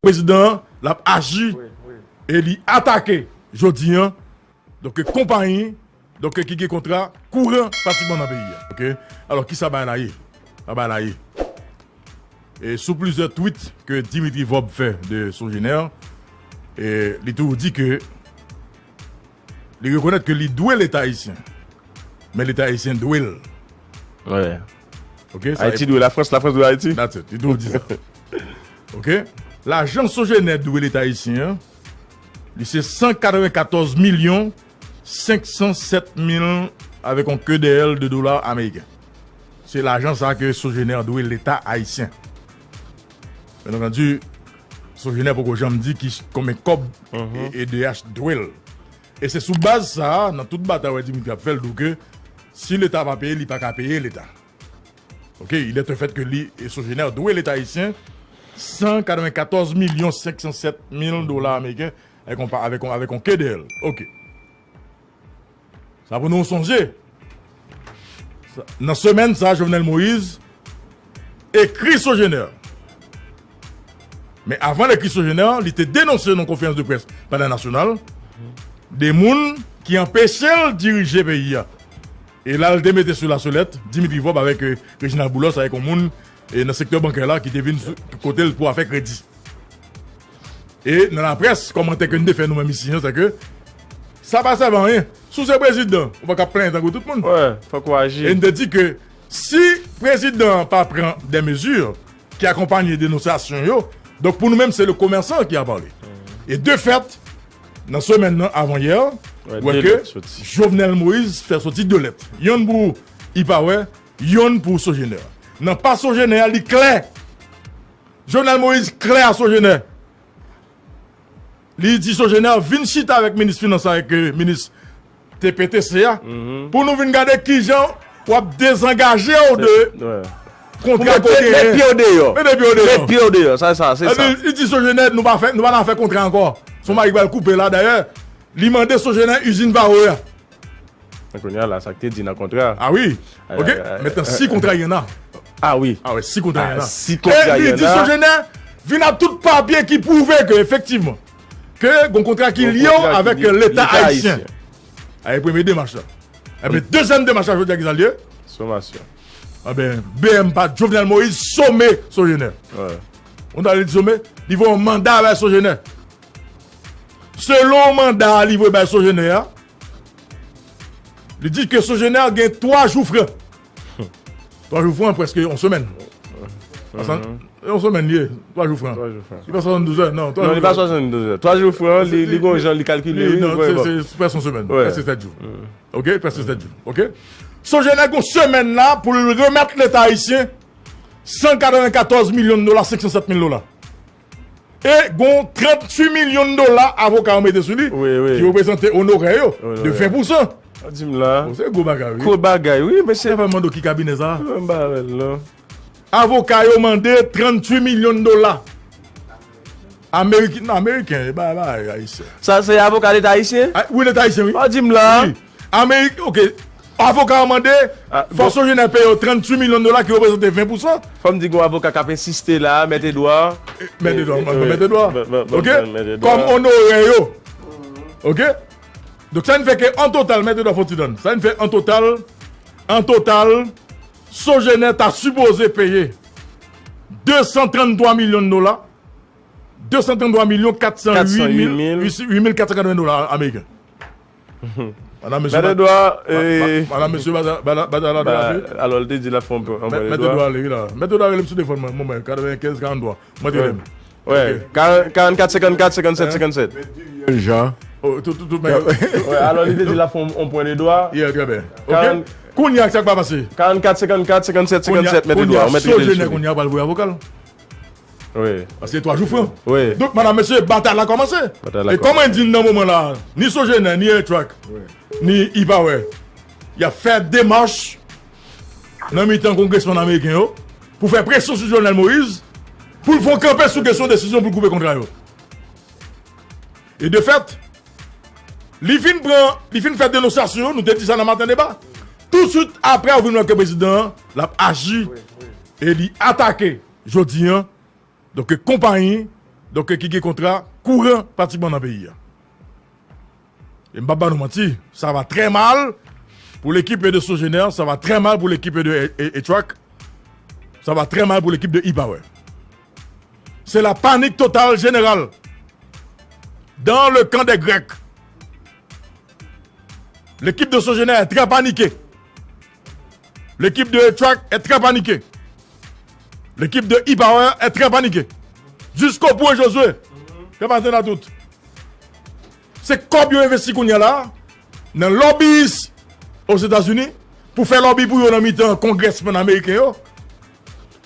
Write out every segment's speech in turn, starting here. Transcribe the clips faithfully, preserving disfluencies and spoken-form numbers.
Prezidan an, l ap aji e li atake jodi an, donk, konpayi, donk, ki gen kontra kouran pratikman nan peyi a. Oke? Alò, kisa bagay la ye? Sa bagay la ye. E sou plizyè tweet ke Dimitri Vorbe fè de Sogener, e li toujou di ke li rekonèt ke li dwe Leta ayisyen. Men Leta ayisyen dwe l. Wi. Oke, sa Ayiti dwe Lafrans, Lafrans dwe Ayiti. That's it. Li toujou di sa. Oke? Lajan Sogener dwe Leta ayisyen an, li se san katrevenkatòz milyon senk san sèt mil avèk yon ke dèyè l de dola ameriken. Se lajan sa ke Sogener dwe Leta ayisyen. Byen antandi, Sogener poko janm di ki konbyen kòb e, e D H dwe l. E se sou baz sa a, nan tout batay wè Dimitri ap fè l, di w ke si Leta pa peye, li pa ka peye Leta. Oke, il est un fait ke li, e Sogener dwe Leta ayisyen san katrevenkatòz milyon senk san sèt mil dola ameriken avèk yon pa, avèk yon, avèk yon ke dèyè l. Oke. Sa pou nou sonje. Sa, nan semèn sa, Jovenel Moïse ekri Sogener. Men avan l ekri Sogener, li te denonse nan konferans de près Palè Nasyonal de moun ki anpeche l dirije peyi a. E la, l te mete sou lasolèt Dimitri Vorbe avèk, e, Reginald Boulos, avèk yon moun, e, nan sektè bankè la ki te vin sou, kote l pou afè kredi. E nan laprès, kòmantè ke n te fè nou menm isi an, se ke sa pa sèvi anyen. Si w se prezidan, ou pa ka plenyen tankou tout moun. Wi, fòk ou aji. E n te di ke si prezidan an pa pran de mezi ki akonpanye denonsasyon yo, donk pou nou menm, se le commerçant qui a parlé. E de fèt, nan semèn nan, avan yè, ou wè ke Jovenel Moïse fè soti de lèt. Yonn pou Ipawè, yonn pou Sogener. Nan pa Sogener a, li klè. Jovenel Moïse klè a Sogener. Li di Sogener vin chita avèk minis finans, avèk, e, minis T P T C a, pou nou vin gade kijan w ap dezangaje w de kontra ke w genyen. Mete pye w deyò. Mete pye w deyò. Mete pye w deyò. Sa, sa, se sa. Li di Sogener, nou pa fè, nou pa nan afè kontra ankò. Se yon mari k pral koupe la, dayè. Li mande Sogener izin Vare a. Men kounye a la, sa k te di nan kontra. Ah wi. Oke. Mentnan, si kontra y en a. Ah wi. Ah wi, si kontra y en a. Si kontra y en a. E li di Sogener vin ak tout papye ki pwouve ke, efektivman, ke gon kontra ki lye w avèk Leta ayisyen. A, e premye demach la. Ebyen, dezyèm demach la, jodi a, ki sa l ye? Somasyon. Ebyen, B M pa Jovenel Moïse some Sogener. Wi. Ou ta li some, li voye yon manda bay Sogener. Selon manda a li voye bay Sogener a, li di ke Sogener gen twa jou fran. Twa jou fran, prèske yon semèn. Yon semèn li ye, twa jou fran. Twa jou fran. Li pa swasanndouz è, non. Non, li pa swasanndouz è. Twa jou fran, li, li gon jan li kalkile, wi, non, se, se prèske yon semèn. Prèske sèt jou. Oke, prèske sèt jou. Oke? Sogener gen yon semèn la pou l remèt Leta ayisyen san katrevenkatòz milyon dola, senk san sèt mil dola. E gon tranntuit milyon dola avoka yo mete sou li, ki reprezante onorè yo, de ven pousan. Di m la. O, se gwo bagay, wi. Gwo bagay, wi, mesye. Sa fè m mande w ki kabinè sa? M pa wè l, non. Avoka yo mande tranntuit milyon dola. Ameriken, non, ameriken, e pa, pa ayisyen. Sa se avoka Leta ayisyen? Wi, Leta ayisyen, wi. O, di m la. Amerik, oke. Avoka yo mande, fò Sogener peye yo tranntuit milyon dola ki reprezante ven pousan. Fò m di gon avoka k ap ensiste la, Mèt Edwa. Mèt Edwa, Mèt Edwa. Oke? Kòm onorè yo. Oke? Donk, sa vin fè ke an total, Mèt Edwa fò ti tann. Sa vin fè an total, an total, Sogener ta sipoze peye de san tranntwa milyon dola, de san tranntwa milyon kat san uit mil, uit mil kat san katreven dola ameriken. Madanm, mesye, Mèt Edwa, madanm, mesye, Bata la, alò, l te di l ap fè yon pwen Mèt Edwa ale, wi la. Mèt Edwa rele m sou telefòn mwen, mwen, katrevenkenz karanntwa. Mwen te rele m. Wi, karannkat senkannkat senkannsèt senkannsèt. Jan. Wi, alò, li te di l ap fè yon pwen Edwa. Yeah, trè byen. Oke. Kounye a, sa k pa pase? Karannkat senkannkat senkannsèt senkannsèt, Mèt Edwa. Kounye a, Sogener kounye a pral voye avoka l. Wi. Paske twa jou fran. Wi. Donk, madanm, mesye, batay la kòmanse. Batay la kòmanse. E kòm mwen di n nan moman la, ni Sogener, ni Airtrack, ni Ipawè, y ap fè demach nan mitan kongresmann ameriken yo pou fè presyon sou Jovenel Moïse pou l fè yon kanpe sou kesyon desizyon pou l koupe kontra yo. E de fèt, li fin pran, li fin fè denonsasyon yo, nou te di sa nan Maten Deba. Tousuit apre, ou vin wè ke prezidan an, l ap aji e li atake jodi an, donk, konpayi Donk, ki gen kontra kouran pratikman nan peyi a. E m p ap ba nou manti, ça va très mal pour l'équipe de Sogener, ça va très mal pour l'équipe de E-, E-, E-Track, ça va très mal pour l'équipe de E-Power. C'est la panique totale générale dans le camp des Grecs. L'équipe de Sogener est très paniquée. L'équipe de E-Track est très paniquée. L'équipe de E-Power est très paniquée. Jusqu'au bout, Josué. Fè maten la tout. Se kòb yo envesti kounye a la nan lobbyist Ozetazini pou fè lobby pou yo nan mitan congressmen ameriken yo,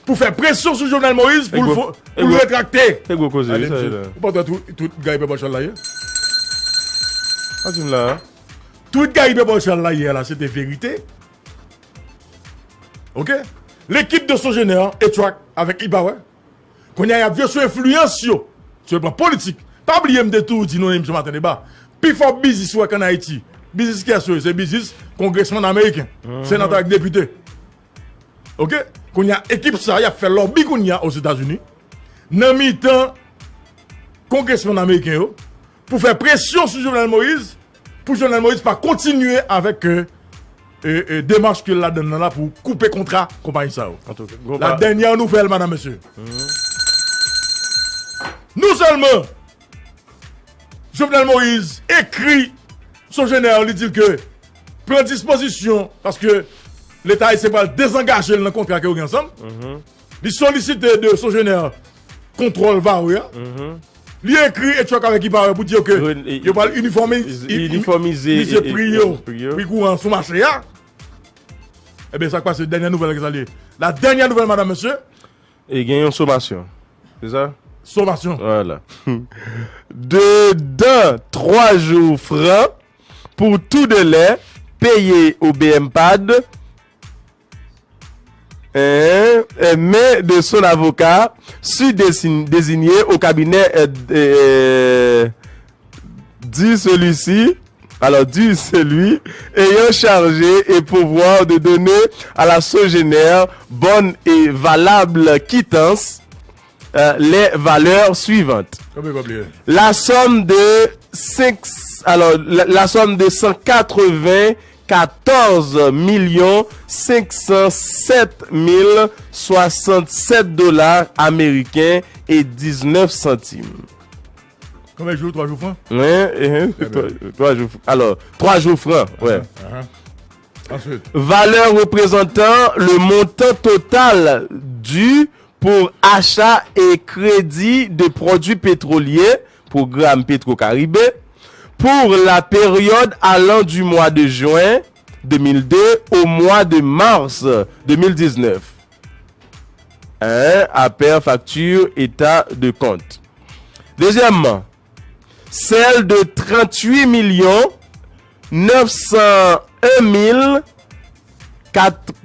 pou fè presyon sou Jovenel Moïse pou l fo- pou l retrakte. Se gwo koze, wi, sa ye la. Ou pa wè tout, tout gay pèp Machal la ye? Pa di m la. Tout gay pèp Machal la ye la, se te verite. Ok? L'équipe de Sogener, E-Track avèk E-Power, kounye a y ap jwe sou enfliyans yo sou le plan politik. Pa bliye m te toujou di nou nan emisyon Maten Deba, pi fò biznis ou wè k ann Ayiti, biznis kiyès yo ye? Se biznis kongresmann ameriken, senatè ak depite. Ok? Kounye a ekip sa y ap fè lòbi kounye a Ozetazini nan mitan kongresmann ameriken yo pou fè presyon sou Jovenel Moïse pou Jovenel Moïse pa kontinye avèk e, e, e, demach ke l ladann nan la pou koupe kontra konpayi sa yo. La dènyè nouvèl, madam, mesye. Non sèlman Jovenel Moïse ekri Sogener, li di l ke pran dispozisyon paske Leta ayisyen pral dezangaje l nan kontra ke yo gen ansanm. Li solisite de Sogener kontwòl Vare a. Li ekri E-Track avèk E-Power pou di yo ke yo pral inifòmize pri yo, pri kouran sou mache a. Ebyen, sa k pase, dènyè nouvèl ki sa l ye. La dènyè nouvèl, madam, mesye. E gen yon somasyon. Se sa? Somasyon. Voilà. De dan twa jou fran pour tout délai payé au B M pad, hein, euh, mais de son avocat, si dési- désigné au cabinet euh, euh, dit celui-ci, alors dit celui ayant chargé et pouvoir de donner à la Sogener bonne et valable quittance euh, les valeurs suivantes. La somme de cinq, alors, la, la somme de cent quatre-vingt-quatorze millions cinq cent sept mille soixante-sept dollars américains et dix-neuf centimes. Konbyen jou? Twa jou fran? Wi, twa jou. Alors, twa jou fran, ouais. Ensuite. Valeur représentant le montant total dû pour achat et crédit de produits pétroliers, programme Petro-Caribe, pour la période allant du mois de juin deux mille deux au mois de mars deux mille dix-neuf. Un, à pair, facture, état de compte. Deuxièmement, celle de trente-huit millions neuf cent un mille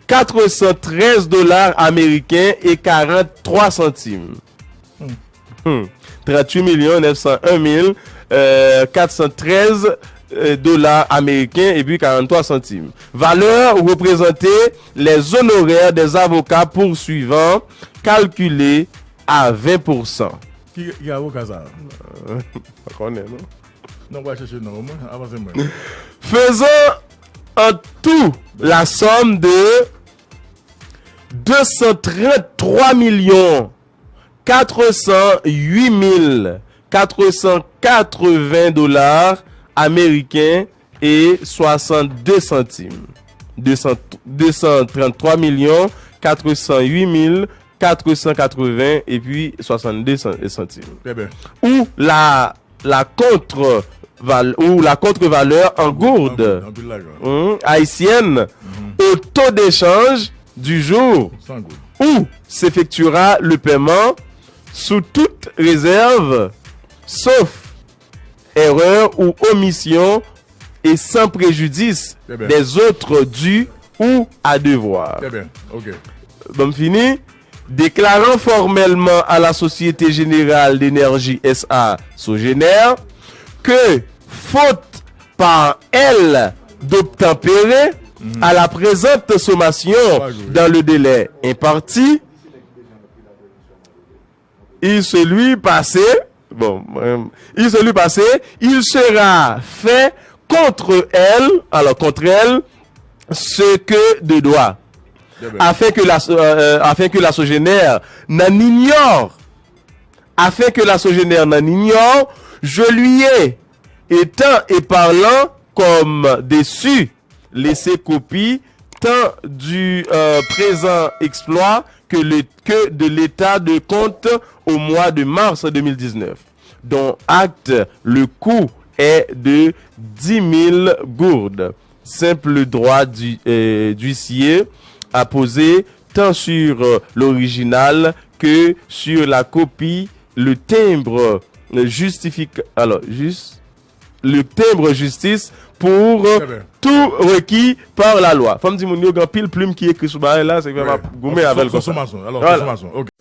quatre cent treize dollars américains et quarante-trois centimes. Hmm. Trente-huit millions neuf cent un mille quatre cent treize dollars américains et puis quarante-trois centimes. Valeur représentée les honoraires des avocats poursuivants calculés à vingt pour cent. Ki, ki avoka sa? Pa konnen, non. Non, pa chèche non, mwen, avanse mwen. Faisant en tout la somme de deux cent trente-trois millions quatre cent huit mille quatre cent quatre-vingts dollars américains et soixante-deux centimes. Deux cents, deux cent trente-trois millions quatre cent huit mille quatre cent quatre-vingts et puis soixante-deux centimes. Très bien. Ou la, la contre ou la contre-valeur en gourde haïtienne au taux d'échange du jour où s'effectuera le paiement sous toute réserve, sauf erreur ou omission et sans préjudice des autres dus ou à devoir. Très bien. Ok. Ban m fini. Déclarant formellement à la Société Générale d'Énergie S A Sogener que, faute par elle d'obtempérer à la présente sommation dans le délai imparti, il se lui passait Bon, euh, il se lui passé, il sera fait contre elle, alors contre elle, ce que de droit, afin que la, euh, afin que la Sogener n'en ignore, afin que la Sogener n'en ignore, je lui ai, étant et parlant comme déçu, laissé copie tant du euh, présent exploit que, le, que de l'état de compte au mois de mars deux mille dix-neuf, dont acte, le coût est de dix mille gourdes. Simple droit du, euh, d'huissier à poser tant sur euh, l'original que sur la copie, le timbre euh, justifique, alors, juste, le timbre justice pour euh, tout requis par la loi. Fò m di moun yo gen anpil plim ki ekri sou bagay la, se fè m ap goumen avè l konsa. Sou mason, alò, sou mason, ok.